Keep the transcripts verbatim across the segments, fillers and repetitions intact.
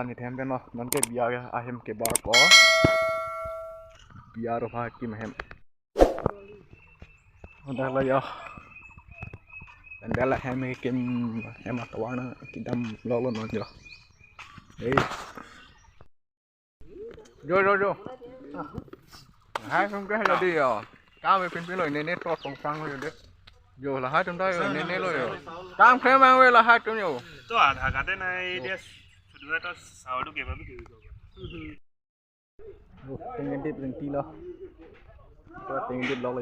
Ani hem pen lo, non ke biya ahem kebar po. Biya Robha Hakim ahem. Udah lo yo. Pandal ahem kekim, hem atovar nangkedam lok lo non yo. Hey. Jo, jo, jo. Lahai atum ke hala di yo. Kam e pinpin lo, nene to tongsang lo yo de. Jo, lahai atum ta yo, nene lo yo. Kam klemang ave lahai atum yo. To adha kate na area sudah to sao do ke babi ke. Oh, tingdip ringti lo. To tingdip lok lo.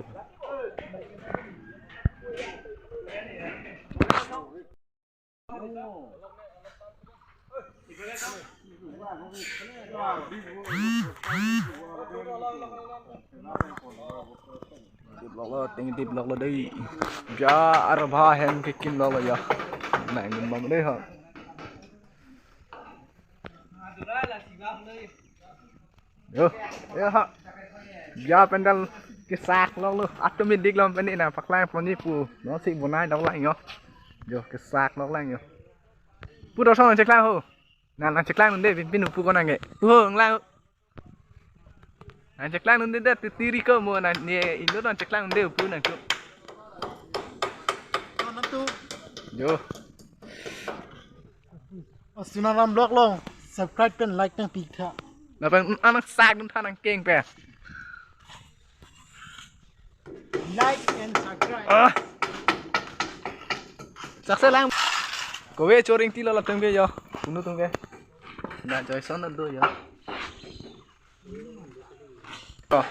Tingdip lok lo, tingdip lok lo dei. Biya Robha ahem kekim lok lo ya. Nang gumbang dei ha. Yo, yo ha. Biya pandal kesak lok lo. Atum idik lom peni na paklang poni pu. Non si bonai dok lang yo. Yo, kesak lok lang yo. Pu do song cheklang ho. Na lang cheklang un de, pinpin pu ko nang ke. Pu ho lang. Nang cheklang un de de tiri ko mo na ne indo nang cheklang un de pu nang tu. Yo. Sunaram Vlog along subscribe pen like nangpi tha. Lapen anak sak dun tha nangkeng pen. Like and subscribe. Ah. Sakse lang. Kove cho ringti lo latum ke yo. Unu tum ke. Na Joyson do yo. Oh.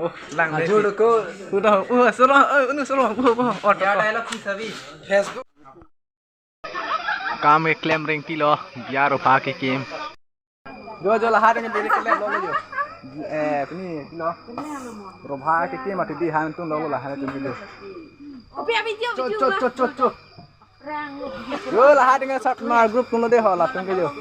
Oh, lang dei. Ajo doko. Udah, uh, solo, eh, unu solo, uh, uh, oh, ya, dialogue ki sabi. Facebook. Kam keklem ringti lo, biya Robha kekim. Jo, jo, lahai atum ke diri keklem lo, lo jo. Eh, pini lo. Robha kekim mati di han tum lo, lo lahai atum ke lo. Kopi a video, cho, video cho, ba. Cho, cho, cho. Rang. Jo, lahai atum ke sat ma group tum lo de ho, latum ke jo.